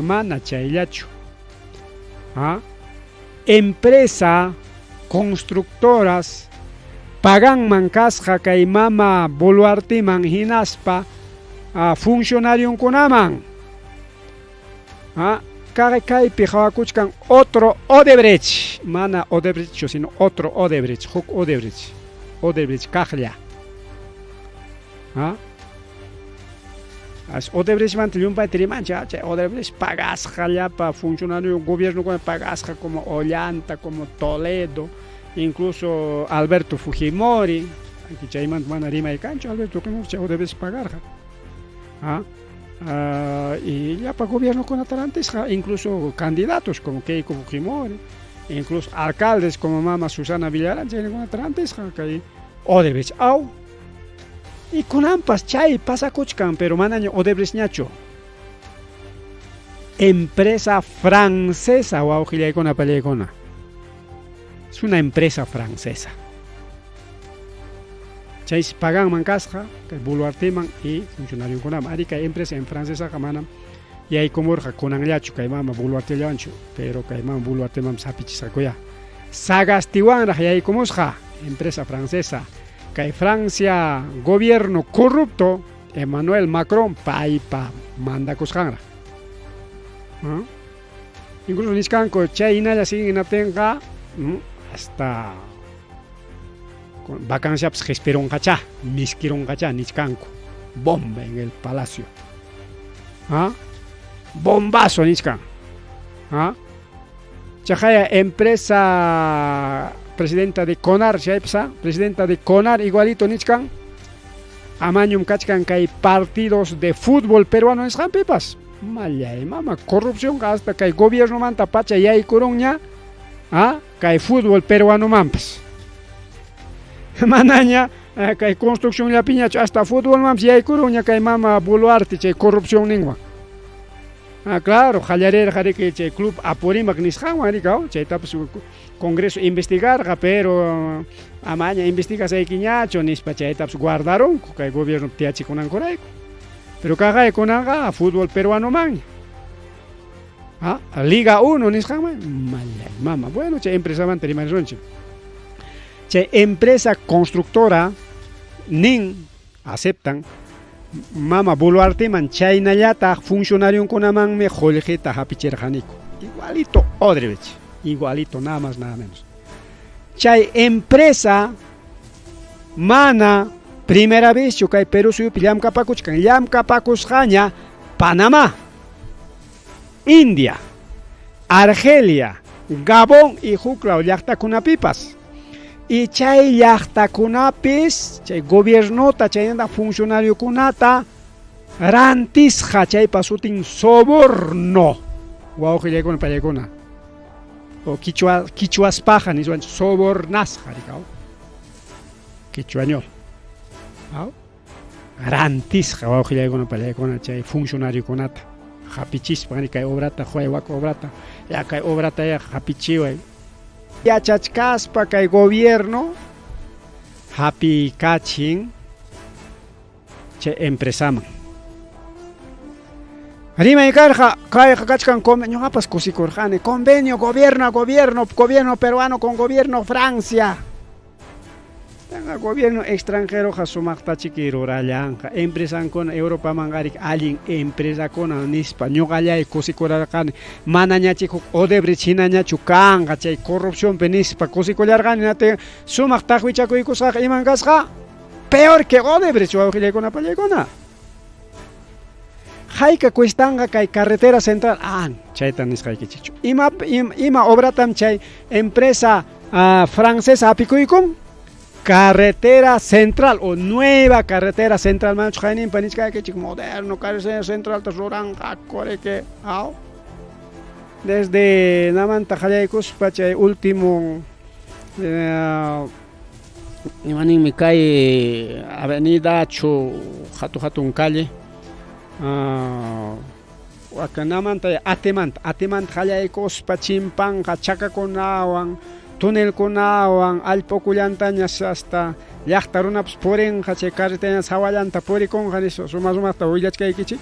Mana chayllachu. ¿Ah? Empresa constructoras paganman kasqa kay mama Boluarteman hinaspa funcionarionkunaman. ¿Ah? Kaypi qawakuchkan otro Odebrecht, mana Odebrechtchu, sino otro Odebrecht, huk Odebrecht, Odebrecht kaqlla. ¿Ah? As Odebrechtmanta llumpayta rimanchik, chay Odebrecht pagasqa llapa funcionario gobiernokuna pagasqa como Ollanta, como Toledo, incluso Alberto Fujimori, chaymanta mana rimay kanchu, Alberto Fujimori chay Odebrecht pagarqa. ¿Ah? Y llapa gobiernokunata rantisqa, incluso candidatos como Keiko Fujimori, incluso alcaldes como mama Susana Villarán, chaykunata rantisqa kay Odebrecht. Aw, y kunanpas chay pasakuchkan, pero manaña Odebrechtñachu. Empresa francesa, wawqillaykuna pallaykuna. Es una empresa francesa. Chaysi paganman kasqa kay Boluarteman y funcionariokunaman. Ari kay empresa en francesaqa manam yaykumurqa kunanllachu kay mama Boluartellawanchu, pero kay mama Boluarteman sapichisqakuya. Sagastiwanraq yaykumusqa empresa francesa. Kay Francia gobierno corrupto Emmanuel Macron paypa mandakusqanraq. ¿Ah? Incluso nichkanku chay hinalla siguen hinaptinqa hasta vacanciapas qispirunqachá, miskirunqachá nichkanku. Bomba en el palacio. ¿Ah? Bombazo nichkan. ¿Ah? Chaqaya empresa presidenta de CONAR, chaypasa, presidenta de CONAR igualito nichkan. Amañum kachkan kay partidos de fútbol peruano nisqanpipas. Mallay mama, corrupción hasta kay gobiernomanta pacha yaykurunña, ¿ah? Kay fútbol peruanomanpas. Manaña kay construcción llapiñachu hasta fútbolmanpas yaykurunña kay mama Boluarte chay corrupción ninwan. Ah, claro, qallarirqa riki chay club Apurímac nisqanwan rikaw, chaytapas Congreso investigarqa, pero amaña investigasaykiñachu nispa chaytapas guardarunku kay gobierno tiyachikunankurayku. Pero kaqay kunanqa fútbol peruanomanña. Ah, Liga 1 nisqanman, mallay mama. Bueno, chay empresamanta rimarisunchik. Chay empresa constructora nin aceptan mama Boluarteman chaynallataq funcionarionkunamanmi qullqita hapichirqaniku. Igualito Odebrecht, igualito nada más nada menos. Chay empresa mana primera vezchu kay Perú suyupi llamkapakuchkan, llamkapakusqaña Panamá, India, Argelia, Gabón y huklaw llaqtakunapipas. Y chay llaqtakunapis, chay gobiernota, chaynata funcionariokunata rantisqa chaypa sutin soborno. Wawqillaykuna pallaykuna. O quichua, quichuaspaqa niswanchik sobornasqa rikaw. Quichuañol. Aw? Rantisqa wawqillaykuna pallaykuna chay funcionariokunata hapichispa kay obrata huay wak obrata ya kay obrata ya hapichiway. Yachachkaspa kay gobierno hapiykachin chay empresaman. Rimay karqa kayqa kachkan ñuqapas kusikurqani convenio gobierno a gobierno, gobierno peruano con gobierno Francia. Tanga gobierno extranjeroqa sumaqtachiki rurallanqa empresankuna Europaman arik allin empresakuna nispa ñuqallay kusikurarqani manañachik huk Odebrecht hinañachu kanqa chay corrupcionpi nispa kusikullarqani natin sumaq taqwichakuykusqaqa iman kasqa peor que Odebrecht wawqillaykuna pallaykuna. Hayka cuestanqa kay carretera central? Ah, chayta nisqaykichikchu. Ima, ima obratam chay empresa francesa apikuykun? Carretera central o nueva carretera central manachu qayninpa nichkaykichik moderno carretera centralta ruranqaku riki aw. Desde namanta qallaykuspa chay último imaninmi kay avenidachu hatu hatun calle wakanamanta atemanta atemanta qallaykuspa chimpanqa chakakunawan tunelkunawan allpa ukullantaña hasta llaqta runapas purinqa chay carretera sawallanta purikunqa nispa suma sumaqta willachkaykichik.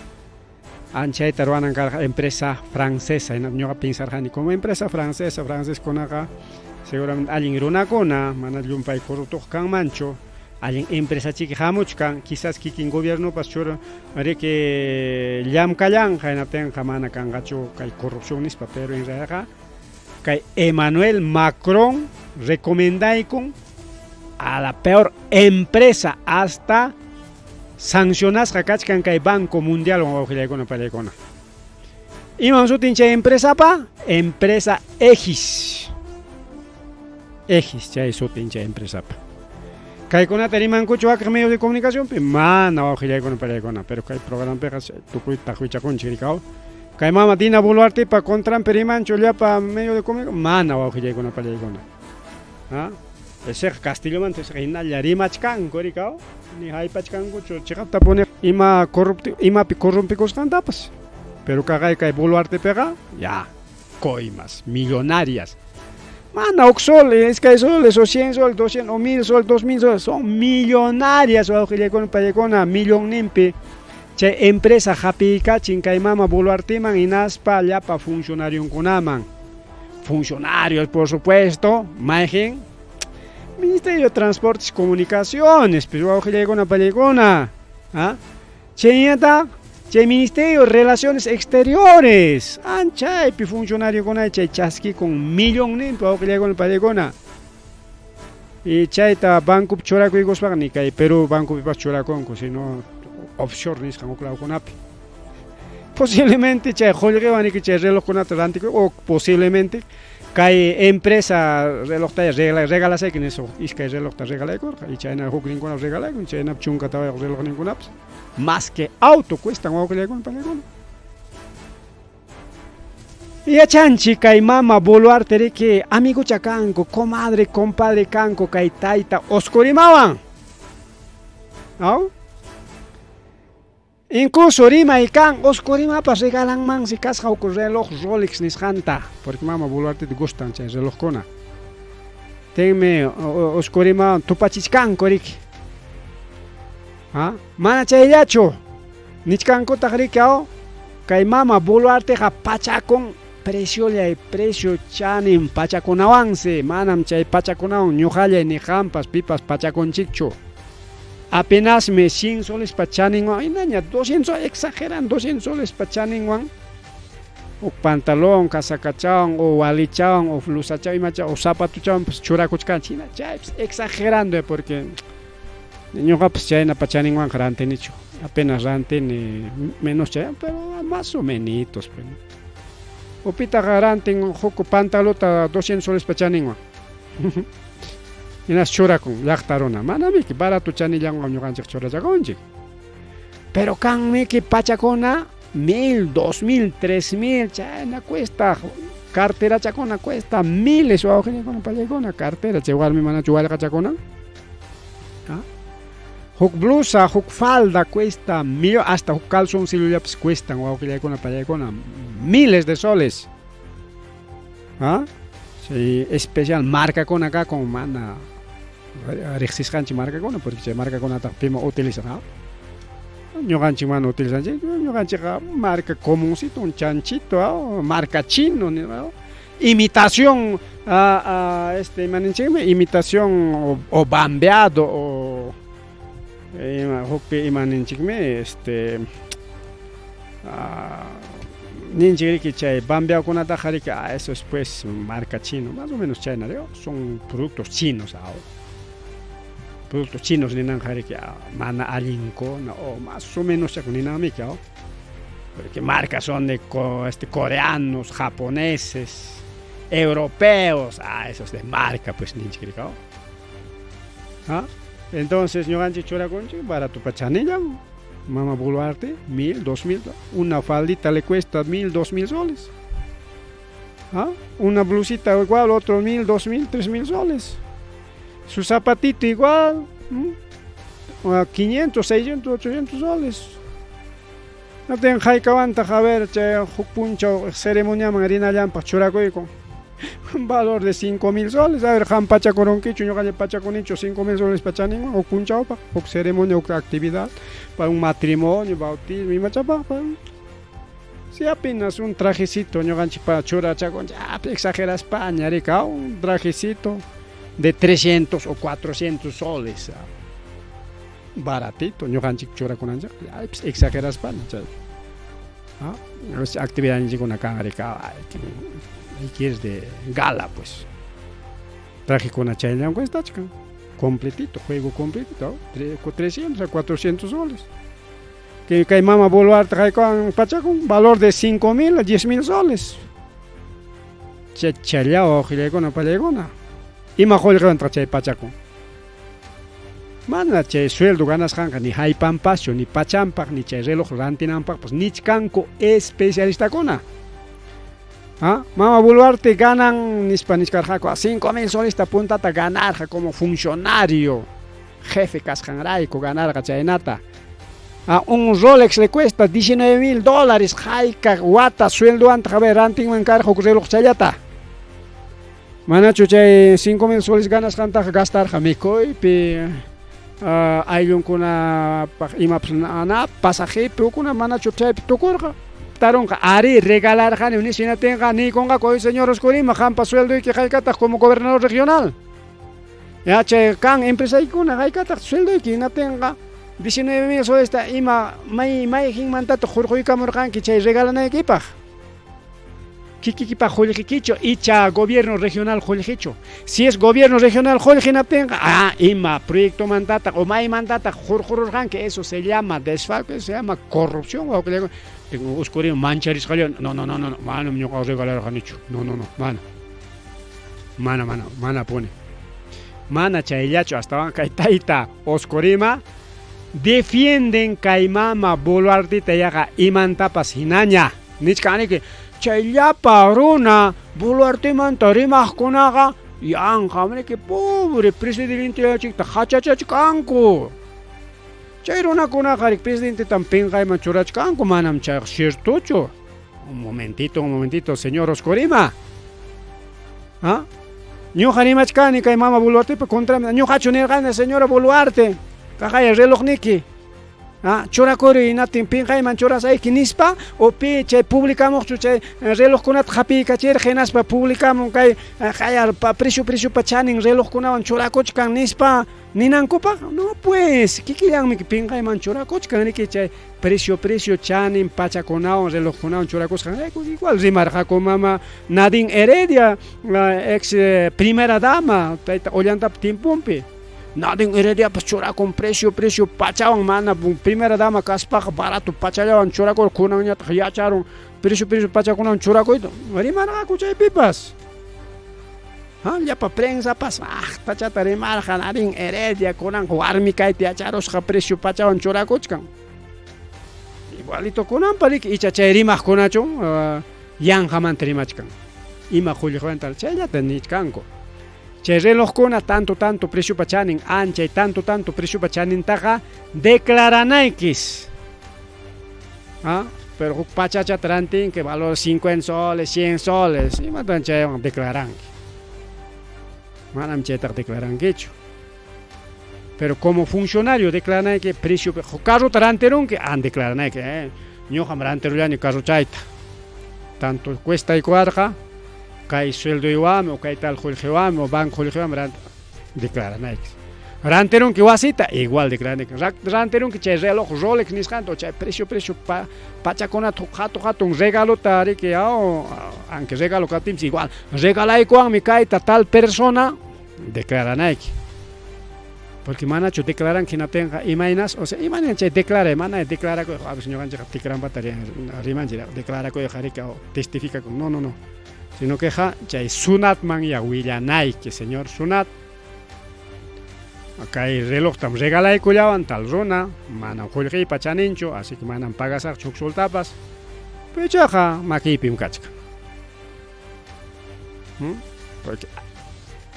Anchayta ruwanan karqa empresa francesa, hinaptin ñuqa piensarqani como empresa francesa, franceskunaqa seguramente allin runakuna, mana llumpay corruptoqa kanmanchu, allin empresachiki hamuchkan, quizás kikin gobiernopas chura riki llamkallanqa, hinaptinqa mana kanqachu kay corrupción nispa, pero en realidadqa kay Emmanuel Macron recomendaykun a la peor empresa hasta sancionasqa kachkan kay Banco Mundialwan wawqillaykuna pallaykuna. Imam sutin chay empresapa? Empresa Egis. Egis chay sutin chay empresapa. Kaykunata rimankuchu wakiq medios de comunicacionpi? Mana wawqillaykuna pallaykuna, pero kay programapiqa tukuy taqwichakunchik rikaw. Kay mama Dina Boluartepa contranpi rimanchu llapa medio de comunicación? Mana wawqillaykuna pallaykuna. ¿Ah? Eseqa Castillomanta eseqa hinalla rimachkanku rikaw, ni haypachkankuchu chiqaptapuni ima corrupti imapi corrompikusqantapas. Pero kaqay kay Boluartepiqa ya coimas millonarias. Mana huk sol, iskay soles o 100 sol, 200 o 1000 sol, 2000 soles, son millonarias wawqillaykuna pallaykuna millonninpi. Chay empresa hapiykachin kay mama Boluarteman hinaspa llapa funcionarionkunaman. Funcionarios, por supuesto, mayqin Ministerio de Transportes y Comunicaciones, pues wawqillaykuna pallaykuna. ¿Ah? Chaynata chay Ministerio de Relaciones Exteriores, anchaypi funcionariokuna chay chaskikun millonninpi wawqillaykuna pallaykuna. Y chayta bancopi churakuykuspaqa ni kay Perú bancopipas churakunku, sino offshore nisqan huk lawkunapi. Posiblemente chay qullqiwan riki chay relojkunata rantikuy o posiblemente kay empresa relojta regalasayki nispa iskay relojta regalaykurqa y chayna hukninkuna regalaykun chaynapi 14 relojninkunapas más que auto cuestan wawqillaykuna pallaykuna. Yachanchik kay mama Boluarte riki amigucha kanku, comadre, compadre kanku kay tayta Oscurimawan. ¿Aw? Incluso rimay kan Oscurimapas regalanmansi kasqa huk reloj Rolex nisqanta, porque mama Boluarteta gustan chay relojkuna. Tinmi Oscurimawan tupachichkanku riki. ¿Ah? Mana chayllachu. Nichkankutaq riki aw kay mama Boluarteqa pachakun preciollay precio chanin pachakunawansi, manam chay pachakunawan ñuqallay ni qampas pipas pachakunchikchu. Apenasmi 100 solespa chaninwan, hinaña 200 exageran 200 solespa chaninwan huk pantalón, casakachawan o walichawan o blusachawan imachawan o zapatochawan pues churakuchkanchik hina chaypis exagerando porque ñuqapas chaynapa chaninwanqa rantinichu, apenas rantini menos chay pero más o menitos pues. Upitaqa rantin huk pantalota 200 solespa chaninwan. Hinas churakun llaqta runa, manamiki barato chanillanwan ñuqanchik churachakunchik. Pero kanmiki pachakuna 1000, 2000, 3000, chayna cuesta, carterachakuna cuesta miles wawqillaykuna pallaykuna, cartera chay warmi manachu wallqachakuna. ¿Ah? Huk blusa, huk falda cuesta mil, hasta huk calzoncillollapas cuestan wawqillaykuna pallaykuna, miles de soles. ¿Ah? Sí, especial marcakuna kakun mana riqsisqanchik marcakuna, porque chay marcakunataqa pima utilizan, ¿ah? Ñuqanchik mana utilizanchik, ñuqanchikqa marca comuncito, un chanchito, ¿ah? Marca chino, ¿no? Imitación, este ima ninchikmi, imitación o bambeado o ima hukpi ima ninchikmi, este ninchik riki chay bambeakunataqa riki, eso es pues marca chino, más o menos chayna, son productos chinos, ¿ah? Productos chinos ninanqa riki mana allinkuna o más o menos ninanmiki, ¿ah? Porque marcas son de coreanos, japoneses, europeos, esos de marca pues ninchik riki, ¿ah? Entonces ñuqanchik churakunchik barato pachanillan, mama Boluarte, 1000, 2000, una faldita le cuesta 1000, 2000 soles. ¿Ah? Una blusita igual, otro 1000, 2000, 3000 soles. Su zapatito igual, 500, 600, 800 soles. No ten haykawantaq a ver chay huk punchaw ceremoniaman rinallanpaq churakuyku. Un valor de 5000 soles. A ver, qam pachakurunkichu, ñuqalla pachakunichu 5000 soles pachaninwan huk punchawpaq, huk ceremonia, huk actividad, para un matrimonio, bautismo, imachapaq. Si apenas un trajecito ñuqanchikpa churachakunchik, ah, exageraspaña rika, un trajecito de 300 o 400 soles. Baratito ñuqanchik churakunanchik, ay, pues exageraspaña chay. Ah, actividadninchikkuna kan rika, hay que ir de gala pues. Trajekuna chayllam cuestachkan, completito, juego completito, 300 a 400 soles. Que kay mama Boluarte haykuwan pachakun valor de 5,000 a 10,000 soles. Chachallaw qillaykuna pallaykuna. Ima qullqiwantaq chay pachakun? Mana chay sueldo ganasqanqa ni haypanpaschu, ni pachanpaq, ni chay reloj rantinanpaqpas nichkanku especialistakuna. ¿Ah? Mama Boluarte ganan, nispa nichkarqaku, a 5,000 solesta puntata ganarqa como funcionario. Jefe kasqanrayku ganarqa chaynata. A un Rolex le cuesta 19,000 dólares, hayka wata sueldoantaq a ver rantinman karqa huk reloj chayllata. Manachu chay 5,000 soles ganasqantaqa gastarqa mikuypi, ayllunkunapaq imapas na pasajepi hukuna manachu chaypi tukurqa. Tarunqa ari regalarqani nispa hinatinqa niykunqaku, oye señor Oscorima, qampa sueldoyki haykataq como gobernador regional. Ya chay kan empresaykuna haykataq sueldoyki hinatinqa 19,000 solesta ima may mayqinmantataq hurquykamurqanki chay regalanaykipaq. Kikikipaq qullqikichu icha gobierno regional qullqichu. Si es gobierno regional qullqi hinaptinqa, ah, ima proyectomantataq o maymantataq hurqururqanki, eso se llama desfalco, eso se llama corrupción. Tengo Oscorima mancharisqalla, no, no, no, no, manam ñuqa regalarqanichu, no, no, no, mana. Mana, mana, mana puni. Mana chayllachu, astawan kay tayta Oscorima defienden kay mama Boluarteta yaqa imantapas hinaña. Nichkaniki, chay llapa runa Boluartemanta rimaqkunaqa yanqamriki pobre presidentenchikta hachachachkanku. Chay runakunaqa presidentetam pinqayman churachkanku, manam chayqa ciertochu. Un momentito, señor Oscorima. ¿Ah? Ñuqa rimachkani kay mama Boluartepa contrami. Ñuqachu nirqani, señora Boluarte, kaqaya relojniki. Ah, churakuri hinatin pinqayman churasayki nispa, o pi chay publicamuqchu chay relojkunata hapiykachirqa hinaspa publicamun kay qaya precio preciopa chanin relojkunawan churakuchkan nispa ninankupaq. No pues, kikillanmi pinqayman churakuchkan riki chay precio precio chanin pachakunawan relojkunawan churakusqan. Igual rimarqaku mama Nadine Heredia, ex primera dama, tayta Ollantapa tiemponpi. Nadine Herediapas churakun precio precio pachawan, mana primera dama kaspaqa barato pachallawan churakur, kunanñataq yacharun precio precio pachakunawan churakuyta. Rimarqaku chaypipas. Ha, llapa prensapas aqtachata rimarqa Nadine Heredia kunanqa warmi kayta yacharusqa precio pachawan churakuchkan. Igualito kunanpa riki icha chay rimaqkunachu yanqamanta rimachkan. Ima qullqiwanta chayllata nichkanku. Chay relojkuna tanto tanto preciopa chanin, anchay tanto tanto preciopa chanintaqa declaranaykis. ¿Ah? Pero huk pachachata rantinki valor 50 soles, 100 soles, imatan chaywan declaranki. Manam chaytaqa declarankichu. Pero como funcionario declaranayki precio, carrota rantirunki, an declaranayki, ñuqam rantirullani carrochayta. Tanto cuesta ikuarqa, kay sueldoywanmi o kay tal qullqiwanmi o banco qullqiwanmi declaranayki. Rantirunki wasita, igual declaranayki. Rantirunki chay reloj Rolex nisqanta o chay precio precio pachakunata huk hatun regalota riki, aunque regalo kaptinpis igual regalaykuwanmi kayta tal persona declaranayki. Porque manachu declaranki hinaptinqa imaynas, o sea, imayna chay declaray, mana declarakuy, a veces ñuqanchikqa tikranpata rimanchik, declarakuyqa riki o testificakun, no, no, no. Sino que ja chay Sunatman ya willanayki, señor Sunat. Kay relojtam regalaykullawan tal runa, manam qullqiypa chaninchu, así que manam pagasaqchu huk soltapas. Pero ichaqa makiypim kachkan. Porque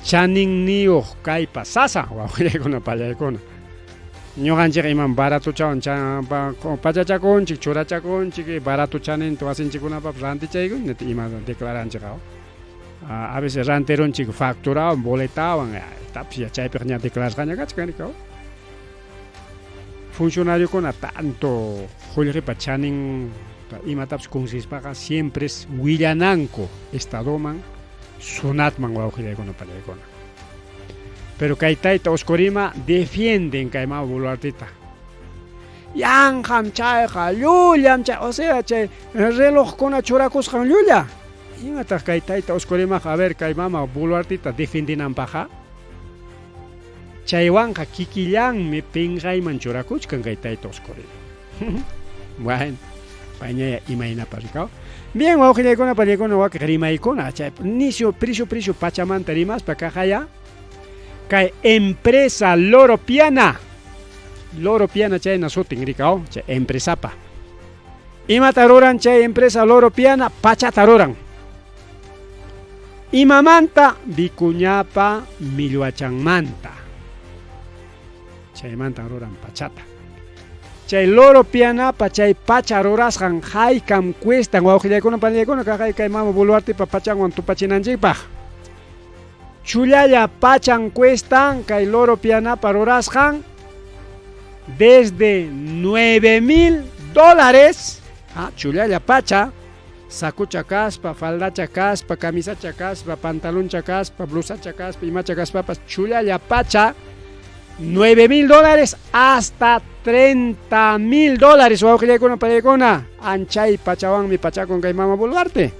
chaninniyuq kaypa sasa wawqillaykuna pallaykuna. Ñuqanchikqa imam baratochawan pachachakunchik, churachakunchik, barato chaninta wasinchikkunapapas rantichaykun, ima declaranchikqa. A veces rantirunchik facturawan, boletawan, tapis ya chaypiqa ña declarasqaña kachkan riki. Funcionariokuna tanto qullqipa chanin Imatapas consispaqa siempre willananku estadoman, SUNATman wawqillaykuna paniykuna. Pero kay tayta Oscorima defienden kay mama Boluarteta. Yanqam chayqa, llullam chay, o sea, chay relojkuna churakusqan llulla. Imataq kay tayta Oscorimaqa, a ver, kay mama Boluarteta defendinanpaqqa? Chaywanqa kikillanmi pinqayman churakuchkan kay tayta Oscorima. Bueno, payñaya imaynapa rikaw. Bien, wawqillaykuna, pallaykuna, wakiq rimaykuna, chay nisyu prishu prishu pachamanta rimaspa kaqaya kay empresa Loro Piana. Loro Piana chayna sutin rikaw, chay empresapa. Imata ruran chay empresa Loro Piana? Pachata ruran. Imamanta? Vicuñapa millwachanmanta. Chaymanta ruran pachata. Chay Loro Pianapa chay pacha rurasqan haykam cuestan wawqillaykuna panillaykuna kaqay kay mama Boluartepa pachanwan tupachinanchikpaq. Chullalla pachan cuestan kay Loro Pianapa rurasqan desde 9,000 dólares. Ah, chullalla pacha, sacucha kaspa, faldacha kaspa, camisacha kaspa, pantaloncha kaspa, blusacha kaspa, imacha kaspapas, chullalla pacha, 9,000 dólares hasta 30,000 dólares. Wawqillaykuna, panillaykuna, anchay pachawanmi pachakun kay mama Boluarte.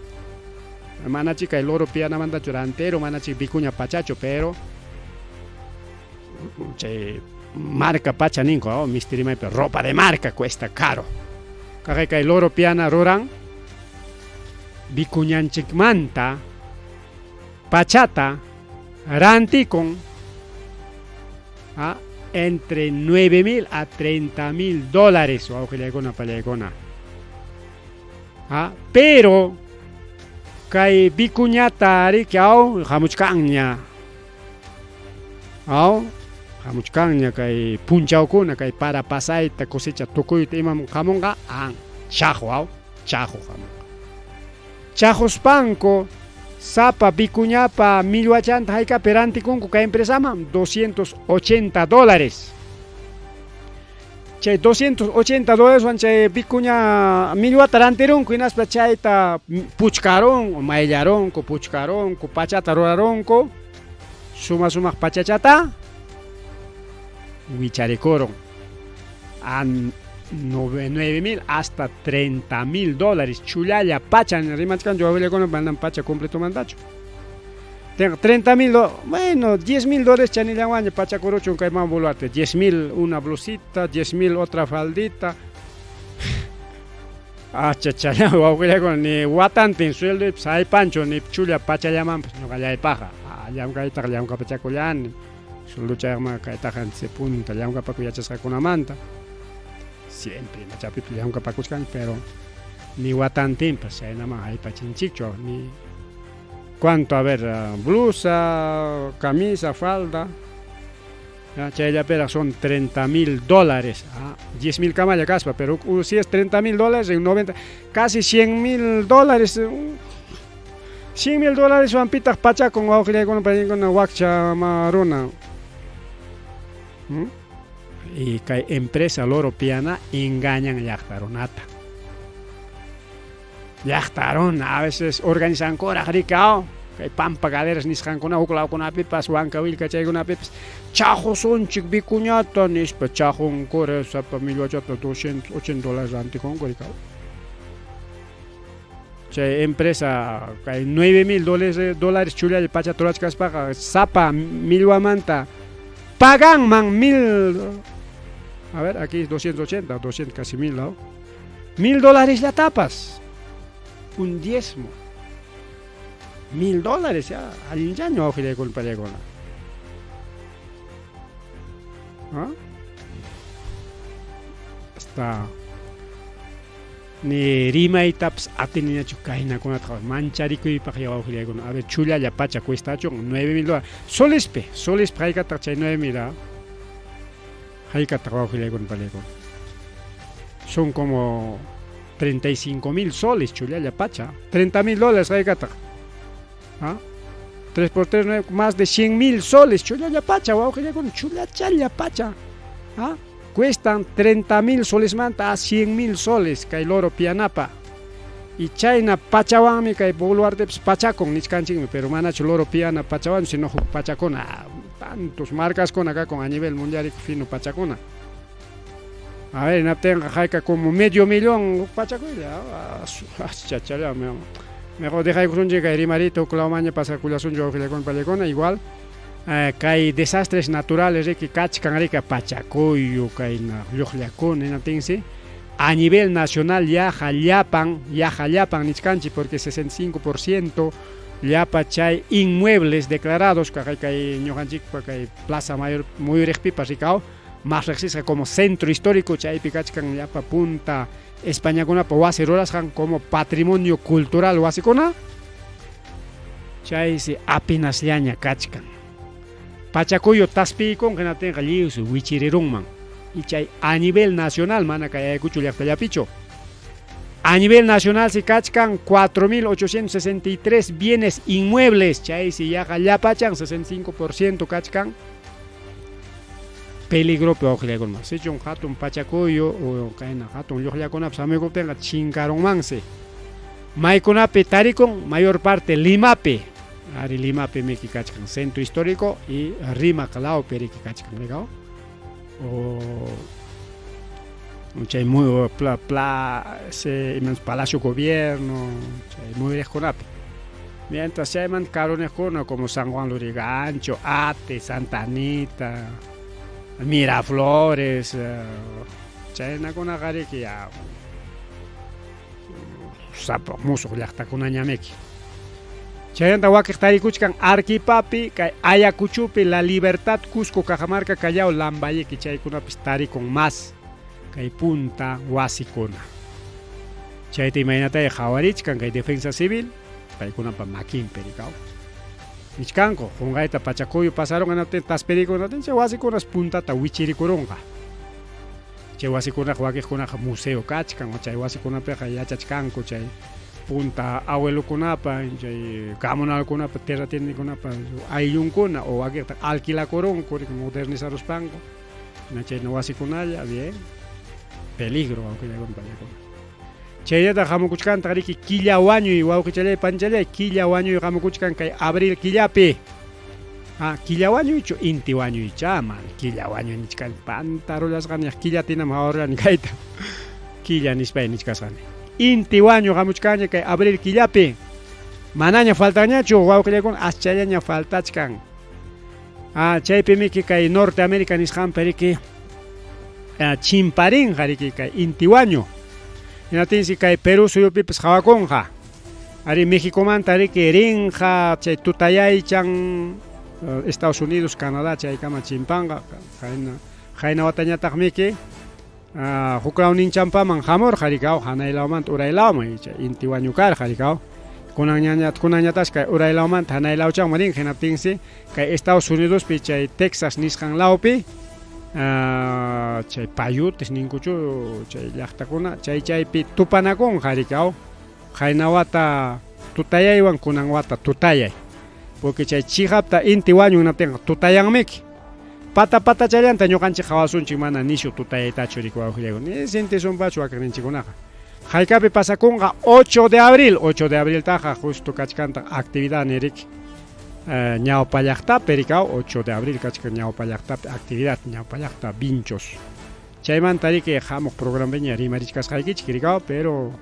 Manachi kay Loro Pianamantachu rantero, manachi vicuña pachacho, pero chay marca pacha ninku, oh, mistirimaypi ropa de marca cuesta caro. Kaqay kay Loro Piana ruran vicuñanchikmanta pachata rantikun entre 9,000 a 30,000 dólares, wawqillaykuna, pallaykuna. Pero kay vicuñata riki aw hamuchkanña. Aw hamuchkanña kay punchawkuna kay para pasayta cosecha tukuyta imam hamunqa an chajo aw chajo hamunqa. Chajuspanku sapa vicuñapa millwachanta haykapi rantikunku kay empresaman 280 dólares. Chay 280 dólares wan chay vicuña millwata rantirunku hinaspa chayta puchkarunku, mayllarunku, puchkarunku, pachata rurarunku, suma sumaq pachachata wicharikurun. A 9,000 hasta 30,000 dólares chullalla pacha rimachkanchu wawillakuna manam pacha completomantachu. Tengo 30,000, bueno, 10,000 dólares chanillawaña pachakuruchun kay mama Boluarte. 10,000 una blusita, 10,000 otra faldita. Acha, wawqillakuna ni watantin sueldo saypanchu ni chulla pachallamanpas ñuqallaypaqqa. Llamkaytaqa llamkapachakullani. Sueldo chayaqma kaytaqa punta llamkapakuy yachasqakunamanta. Siempre imachapipas llamkapakuchkani, pero ni watantinpas chaynaman haypachinchikchu ni cuánto, a ver, blusa, camisa, falda, chayllapiraq son 30,000 dólares, 10,000 kamalla kaspa, pero si es 30,000 dólares, en 90, casi 100,000 dólares, 100,000 dólares wampitaq pachakun wawqillaykuna paniykuna wakcha runa. Y kay empresa Loro Piana engañan llaqta runata. Llaqta runa a veces organizankuraq rikao, kay Pampa Galeras nisqankuna huk lawkunapipas, Huancavilca chaykunapipas chajusunchik vicuñata nispa chajunkura sapa millwachata 280 dólares rantikunku rikao. Chay empresa kay 9,000 dólares chullalla pacha turachkaspaqa sapa millwamanta paganman 1,000, a ver, aquí es 280, 200 casi 1,000, ¿no? 1,000 dólares la tapas, un diezmo. 1,000 dólares ya, allinchaño wawqillaykuna pallaykuna. ¿Ah? Hasta ni rimaytapas atiniñachu kaynakunata mancharikuypaq ya wawqillaykuna. A ver, chullalla pacha cuestachun 9,000 dólares. Solespi, solespi haykataq chay 9,000, ¿ah? Haykataq wawqillaykuna pallaykuna. Son como 35,000 soles chullalla pacha. 30,000 dólares haykataq. ¿Ah? 3 por 3, 9, más de 100,000 soles chullalla pacha, wawqillaykuna, chullachalla pacha. ¿Ah? Cuestan 30 mil solesmanta a 100 mil soles kay loro pianapa. Y chayna pachawanmi kay boluartepis pachakun nichkanchikmi, pero manachu loro piana pachawanchu, sino huk pachakuna, tantos marcaskuna kakun a nivel mundial fino pachakuna. A ver, hinaptinqa hayka como medio millón huk pachakuylla, chachalla, mejor dejaykusunchik kay rimarita huk lawmanña pasakullasunchik wawqillakuna pallakuna, igual kay desastres naturales riki kachkan rika pachakuyu kayna lluqllakuna, hinaptinsi a nivel nacional yaqa llapan, yaqa llapan nichkanchik porque 65% llapa chay inmuebles declarados kay kay ñuqanchikpa kay Plaza Mayor muyuriqpipas rikaw más riqsisqa como centro histórico chaypi kachkan llapa punta Españakunapa wasi rurasqan como patrimonio cultural wasikuna chaysi apenasllaña kachkan. Pachakuyu taspiykunqa hinaptinqa lliwsi wichirirunman. Y chay a nivel nacional mana kay Ayacucho llaqtallapichu. A nivel nacional si kachkan 4.863 bienes inmuebles, chaysi yaqa llapachan 65% kachkan peligropi wawqillakuna. Sichun hatun pachakuyu o kayna hatun lluqllakunapas hamuykuptinqa chinkarunmansi. Maykunapi tarikun mayor parte Limapi. Ari Limapi miki kachkan centro histórico y Rimac lawpi riki kachkan rikaw. O chay muy pla, pla, ese, Palacio Gobierno, chay muyuriqkunapi. Mientras chayman karuniqkuna como San Juan Lurigancho, Ate, Santa Anita, Miraflores, chaynakunaqa riki ya sapa musuq llaqtakunañamiki. Chaymanta wakiq tarikuchkan Arequipapi, kay Ayacuchopi, La Libertad, Cusco, Cajamarca, Callao, Lambayeque, chaykunapis tarikun más kay punta wasikuna. Chayta imaynataya qhawarichkan kay Defensa Civil, paykunapa makinpi rikaw. Nichkanku, qunqayta pachakuyu pasarunqa hinaptin taspirikun hinaptin chay wasikunas puntata wichirikurunqa. Chay wasikunaqa wakiqkunaqa museo kachkan, chay wasikunapiqa yachachkanku chay punta abuelokunapa, chay comunalkunapa, terratenikunapa ayllunkuna o wakiqta alquilakurunku modernizaruspanku. Chayna wasikunalla, bien, peligro wawqillakuna pallakuna. Chayllataq hamukuchkantaq riki killa wañuy wawqichallay panchallay, killa wañuy hamukuchkan kay abril killapi. Ah, killa wañuychu inti wañuycha, man, killa wañuy nichkan pantarullasqani killatinam hawarurani kayta. Killa nispay nichkasqani. Inti wañu hamuchkanña kay abril killapi. Manaña faltañachu wawqillakuna aschallaña faltachkan. Ah, chaypi miki kay Norte América nisqanpi riki chimparinqa riki kay inti wañu. Hinaptinsi kay Perú suyupipas qhawakunqa. Ari Mexicomanta riki rinqa chay tutayaychan Estados Unidos, Canadá chaykama chimpanqa. Qayna watañataq miki huk lawninchampaman hamurqa rikaw hanay lawmanta uray lawman chay inti wañu karqa rikaw. Kunanñatas kay uray lawmanta hanay lawchanman rinqa hinaptinsi kay Estados Unidospi chay Texas nisqan lawpi chay payutes ninkuchu chay llaqtakuna chay chaypi tupanakunqa rikaw. Qayna wata tutayaywan kunan wata tutayay. Porque chay chiqapta inti wañun hinaptinqa tutayanmiki. Pata patachallanta ñuqanchik qhawasunchik mana nishu tutayaytachu riki wawqillakuna. Ni sintisunpachu wakiqninchikkunaqa. Haykapi pasakunqa 8 de abril, 8 de abril taqa justo kachkantaq actividad riki. Ñawpa llaqtapi rikaw 8 de abril kachkan ñawpa llaqtapi actividad ñawpa llaqta Vinchos. Chaymanta riki hamuq programapiña rimarichkasqaykichik rikaw, pero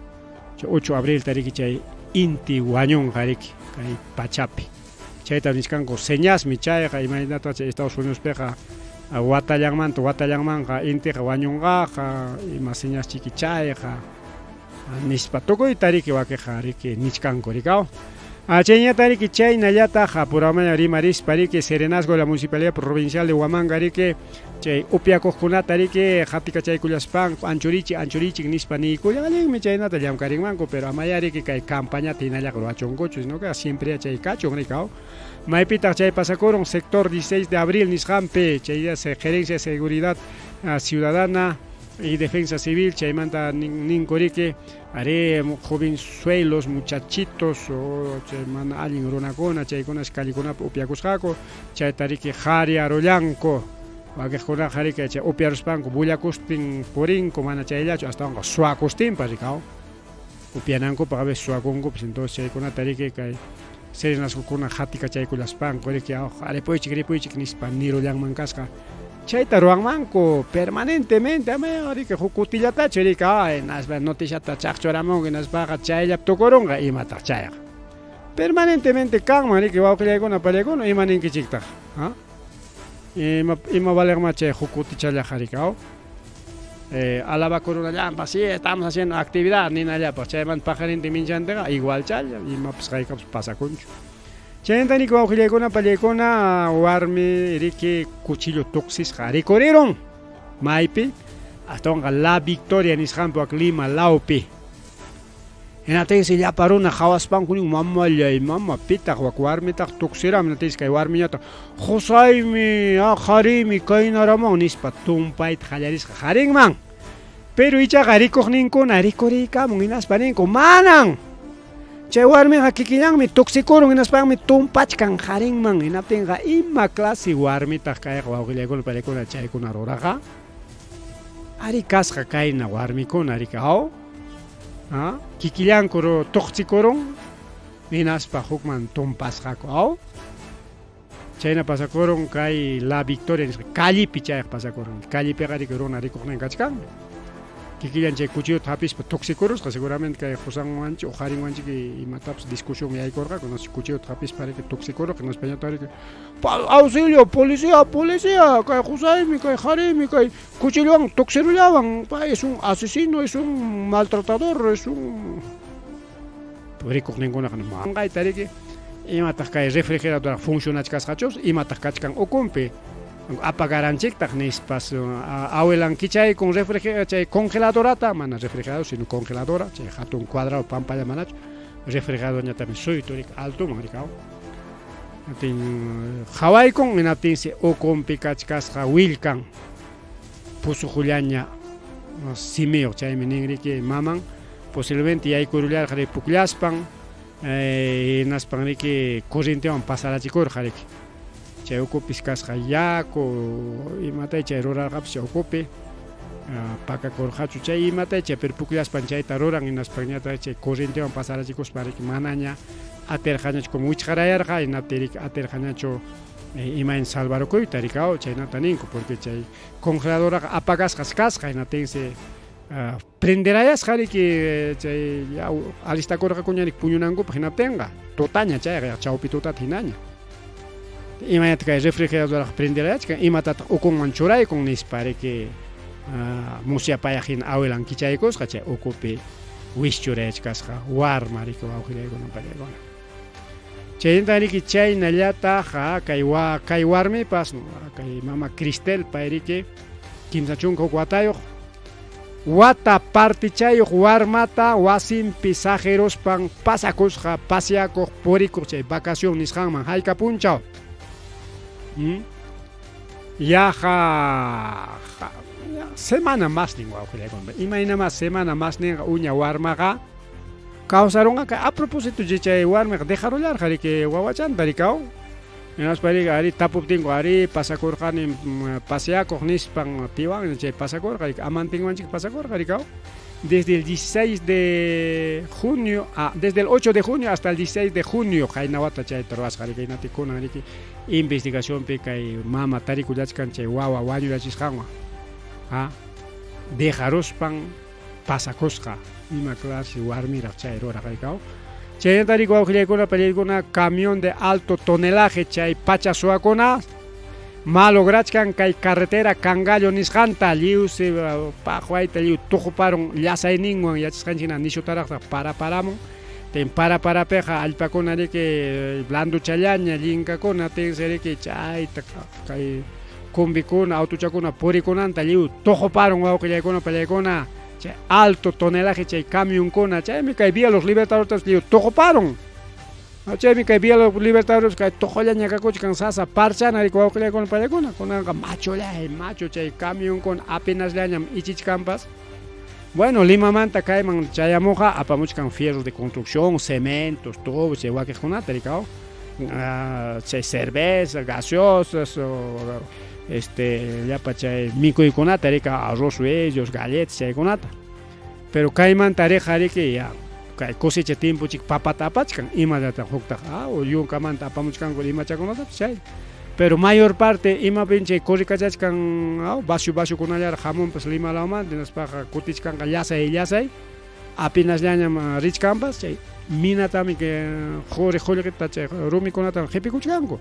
8 abril riki chay inti wañunqa riki kay pachapi. Chayta nichkanku señasmi chayqa imaynata chay Estados Unidospiqa watallanmanta watallanmanqa intiqa wañunqaqa ima señas chiki chayqa nispa tukuyta riki wakiqa riki nichkanku rikaw. Chayñata riki chaynallataq apurawmaña rimarispa riki Serenazgo de la Municipalidad Provincial de Huamanga riki chay upyakuqkunata riki qatikachaykullaspanku anchurichik anchurichik nispa niykullan allinmi chaynata llamkarinmanku pero amaya riki kay campañata hinallaqa ruwachunkuchu sino que siempre chay kachun rikaw. Maypitaq chay pasakurun sector 16 de abril nisqanpi chay gerencia de seguridad ciudadana y defensa civil chaymanta ninku riki ari jovenzuelos muchachitos o chay mana allin runakuna chaykunas callekunapi upyakusqaku chayta riki qhari arullanku. Wakiqkunaqa riki chay upyaruspanku bullakustin purinku, mana chayllachu astawanqa suwakustinpas riki aw. Upyanankupaq a veces suwakunkupas, entonces chaykunata riki kay serenazgokuna qatikachaykullaspanku riki aw ripuychik ripuychik nispa nirullanman kasqa. Chayta ruwanmanku permanentemente ama riki huk kutillatachu riki ay hinaspa noticiata chaqchuramunku hinaspaqa chayllapi tukurunqa imataq chayqa. Permanentemente kanman riki wawqillaykuna pallaykuna ima ninkichiktaq ha? Ima ima valeqma chay huk kutichallaqa riki aw? Alabakurunallanpaq sí estamos haciendo actividad ninallapaq chaymanta paqarintin minchantiqa igualchalla imapas haykapas pasakunchu. Chaynata riki wawqillaykuna pallaykuna warmi riki cuchillo tuksisqa rikurirun maypi astawanqa La Victoria nisqanpi wak Lima lawpi. Hinaptinsi llapa runa qhawaspanku nin, Mamallay, mama, pitaq wak warmitaq tuksiram? Hinaptinsi kay warmiñataq, Qosaymi, ah, qhariymi kaynaraman, nispa tumpayta qallarisqa qarinman. Pero ichaqa rikuqninkuna rikuriykamun hinaspa ninku, Manan! Chay warmiqa kikillanmi tuksikurun hinaspanmi tumpachkan qarinman. Hinaptinqa ima clase warmitaq kayqa wawqillaykuna pallaykuna chaykuna ruraqa? Ari kasqa kayna warmikuna riki aw? Ha? Kikillanku tuqchikurun hinaspa hukman tumpasqaku aw? Chayna pasakurun kay La Victoria nisqa callepi chayqa pasakurun. Callepiqa riki runa rikuqnin kachkan. Kikillan chay cuchillota hapispa tuksikurusqa seguramente kay qusanwanchik o qarinwanchik imatapas discusión yaykurqaku no cuchillota hapispa riki tuksikurqa hinaspañataq riki Auxilio, policía, policía, kay qusaymi, kay qariymi, kay cuchillowan tuksirullawan, pay es un asesino, es un maltratador, es un... Rikuqninkunaqa manqayta riki, imataq kay refrigeradora funcionachkasqachus, imataq kachkan ukunpi, apagaranchiktaq nispas abuelan kichaykun refrigerador chay congeladorata, mana refrigerador sino congeladora, chay hatun cuadrado pampalla manachu, refrigeradorñataqmi suytu riki altoman riki aw. Hinaptin qawaykun, hinaptinsi ukunpi kachkasqa willkan pusuqullaña simiyuq, chaymi nin riki maman posiblemente yaykurullarqa riki pukllaspan, hinaspan riki corrientewan pasarachikurqa riki. Chay ukupis kasqa yaku, imatay chay rurarqapas chay ukupi pakakurqachu chay imatay chay, pero pukllaspan chayta ruran, hinaspanñataq chay corrientewan pasarachikuspa riki manaña atirqañachu como wichqarayarqa, hinaptin riki atirqañachu imayna salvarukuyta rikaw, chaynata ninku, porque chay congeladoraqa apagasqas kasqa, hinaptinsi prenderayasqa riki chay alistakurqakuña riki puñunankupaq, hinaptinqa tutaña chayqa chawpi tutata hinaña. Imaynataq kay refrigeradorqa prenderayachkan, imatataq ukunman churaykun nispa riki musyapayaq hina abuelan kichaykusqa chay ukupi wischurayachkasqa warma riki wawqillaykuna pallaykuna. Chaynata riki chaynallataq kay wa kay warmipas kay mama Cristel pay riki 31 watayuq wata partichayuq warmata wasinpi saqiruspan pasakusqa pasiakuq purikuq chay vacación nisqanman hayka punchaw. Yaqa semana masnin wawqillaykuna. Imaynamá semana masninqa uña warmaqa kawsarunqa kay a propósito chay warmiqa dejarullarqa riki wawachanta rikaw. Hinaspa riki arí tapuptinku arí pasakurqani paseakuq nispan piwanña chay pasakurqa riki amantinwanchik pasakurqa rikaw. Desde el 16 de junio, desde el 8 de junio hasta el 16 de junio qayna wata chayta ruwasqa riki hinaptin kunan riki investigacionpi kay mama tarikullachkan chay wawa wañurachisqanwan ha dejaruspan pasakusqa ima clase warmiraq chay ruraq rikaw. Chaynata riki wawqillaykuna pallaykuna camión de alto tonelaje chay pacha suwakuna malograchkan kay carretera Cangallo nisqanta lliwsi paqwayta lliw tuquparun llasayninwan yachasqanchik hina nishutaraqtaq para paramun tin para parapiqa allpakuna riki blanduchallaña llinkakuna tinsi riki chayta kay kumbikuna autochakuna purikunanta lliw tuquparun wawqillaykuna pallaykuna chay alto tonelaje chay camionkuna chaymi kay Vía Los Libertadores lliw tuquparun. Chaymi kay Vía Los Libertadores kay tuqullaña kakuchkan sasa parchana riki wawqillaykuna pallaykuna kunanqa machullay machu chay camionkuna apenasllañam ichichkanpas. Bueno, Limamanta kayman chayamuqa apamuchkan fierros de construcción, cementos, tubos, chay wakiqkunata rikaw. Chay cerveza, gaseosas, Este llapa chay mikuykunata rika arroz ellos, galletas chaykunata. Pero kaymanta riqa riki ya kay cosecha tiempo chik papata apachkan imallataq huktaq ah yunkamanta apamuchkanku imachakunatapas chay. Pero mayor parte imapin chay corrikachachkan ah, vacio vaciokunallaraq hamunpas Lima lawmanta hinaspaqa kutichkanqa llasay llasay apinasllañam richkanpas chay minatami quri qullqita chay rumikunatam qipikuchkanku.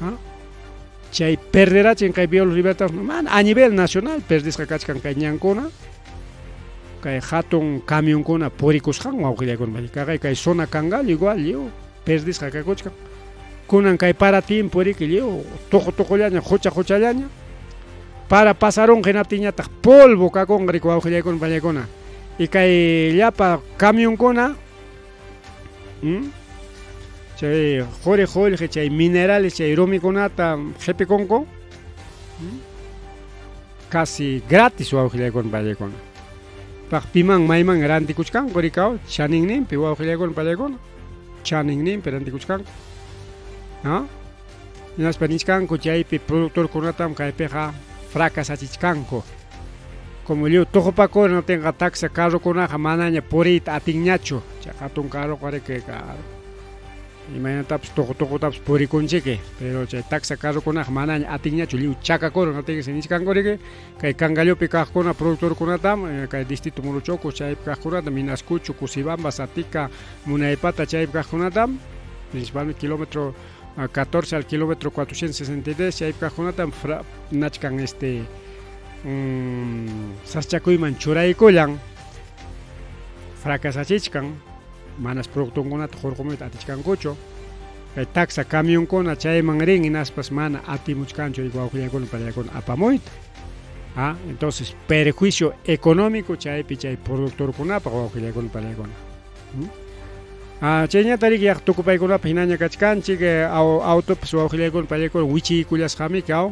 ¿Ah? Chay perderachin kay Biol Libertad mana a nivel nacional perdisqa kachkan kay ñankuna kay hatun camionkuna purikusqan wawqillaykuna kaqay kay zona Cangallo igual lliw perdisqa kakuchkan kunan kay para tiempo riki lliw tuqu tuqullaña qucha quchallaña para pasarunqa hinaptinñataq polvo kakunqa riki wawqillaykuna pallaykuna y kay llapa camionkuna Chay quri qullqi, chay minerales, chay rumikunata qhipikunku casi gratis wawqillaykuna pallaykuna. Paq piman mayman rantikuchkanku rikaw chaninninpi wawqillaykuna pallaykuna chaninninpi rantikuchkanku. ¿No? Hinaspa nichkanku chaypi productorkunatam kaypiqa fracasachichkanku. Como lliw tuqupakuna hinaptinqa taxa carrokunaqa manaña puriyta atinñachu. Chay hatun carroqa riki imaynatapas tuqu tuqutapas purikunchiki, pero chay taxa carrokunaqa manaña atinñachu lliw chakakurun hinaptinqa nichkanku riki kay Cangallopi kaqkuna productorkunatam kay distrito Muruchoco chaypi kaqkunata Minascucho, Cusibamba, Satica, Munaypata chaypi kaqkunatam principalmente kilómetro 14 al kilómetro 463 chaypi kaqkunatam nachkan este saschakuyman churaykullan fracasachichkan manas productonkunata hurqumuyta atichkankuchu kay taxa camionkuna chayman rin hinaspas mana atimuchkanchu wawqillaykuna pallaykuna apamuyta. Ah, entonces perjuicio económico chaypi chay productorkunapaq wawqillaykuna pallaykuna. Ah, chayñata riki yaq tukupaykunapaq hinaña kachkanchik autopas wawqillaykuna pallaykuna wichiykullasqamiki aw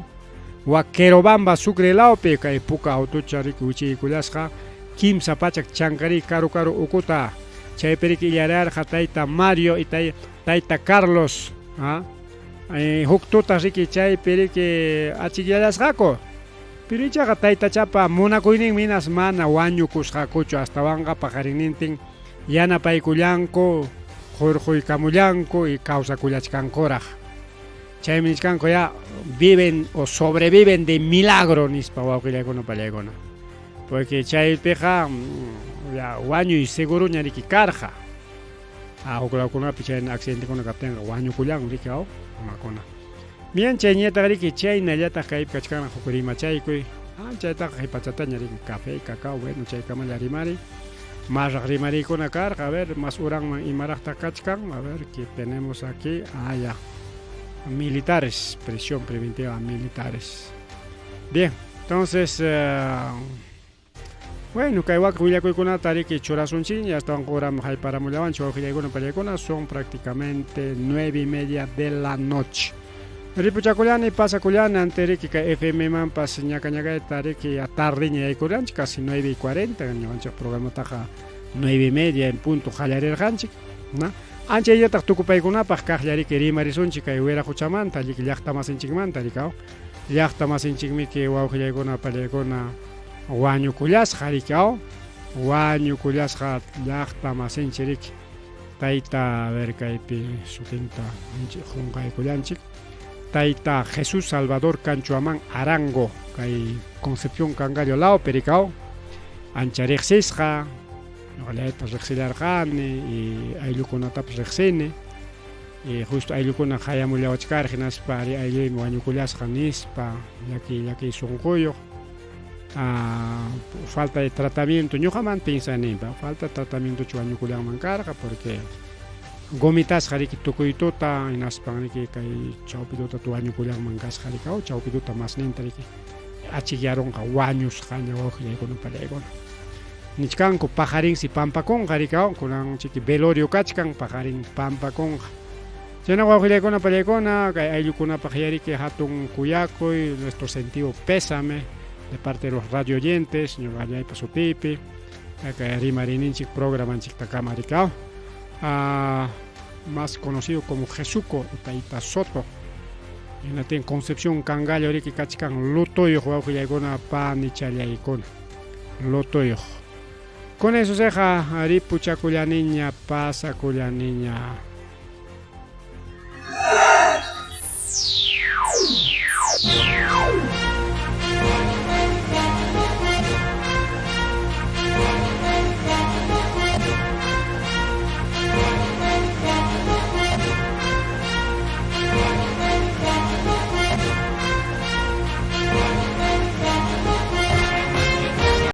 Waquerobamba Sucre lawpi kay puka autocha riki wichiykullasqa 300 chankari karu karu ukuta chaypi riki illararqa tayta Mario y tayta Carlos ah, huk tuta riki chaypi riki achikyallasqaku pero ichaqa taytachapa munakuyninmi hinas mana wañukusqakuchu astawanqa paqarinnintin yanapaykullanku hurquykamullanku y kawsakullachkankuraq chaymi nichkanku ya viven o sobreviven de milagro nispa wawqillaykuna pallaykuna porque chaypiqa ya wañuy seguroña riki karqa ah, huk lawkunapi chayna accidentekuna kaptinqa wañukullanku riki aw runakuna bien chayñataq riki chaynallataq kaypi kachkanraq huk rimachaykuy ah, chaytaqa qhipachataña riki café cacao bueno chaykamalla rimariy Masraq rimariykuna karqa, a ver, mas uranman imaraqtaq kachkan, a ver, que tenemos aquí, ah, ya, militares, prisión preventiva a militares. Bien, entonces, bueno, kay wak willakuykunata riki churasunchikña, astawan quram hayparamullawanchik wawqillaykuna pallaykuna, son prácticamente 9:30 de la noche. Ripuchakullani, pasakullani, ante riki kay FM manpas ñaka ñakayta riki tardeña yaykurqanchik, casi 9:40, ñuqanchik programataqa 9:30 en punto qallarirqanchik, na? Anchayllataq tukupaykunapaq kaqlla riki rimarisunchik kay Wiraquchamanta, riki llaqta masinchikmanta rikaw. Llaqta masinchikmiki wawqillaykuna pallaykuna wañukullasqa rikaw, wañukullasqa llaqta masinchik riki. Tayta, a ver kaypi sutinta qunqaykullanchik. Tayta Jesús Salvador Canchuamán Arango, kay Concepción Cangallo lawpi rikaw, ancha riqsisqa, ñuqallaypas riqsillarqani y ayllukunatapas riqsini. Y justo ayllukuna qayamullawachkarqa hinaspa ari aylluymi wañukullasqa nispa llaki llaki sunquyuq. Falta de tratamiento, ñuqaman piensanipa, falta de tratamientochu wañukullanman karqa porque gomitasqa riki tukuy tuta hinaspan riki kay chawpi tuta wañukullanman kasqa riki aw chawpi tuta masninta riki achikyarunqa wañusqaña wawqillaykuna pallaykuna. Nichkanku paqarinsi pampakunqa riki aw kunan chiki velorio kachkan paqarin pampakunqa. Chayna wawqillaykuna pallaykuna kay ayllukunapaq yariki hatun kuyakuy nuestro sentido pésame de parte de los radio oyentes ñuqallaypa sutiypi kay rimarininchik programanchiktakama riki aw más conocido como Jesuco o Tayta Soto. Hinatin Concepción Cangallo riki kachkan lutoyuq wawqillaykuna panichallaykuna. Lutoyuq. Con eso seqa ripuchakullaniña pasakullaniña.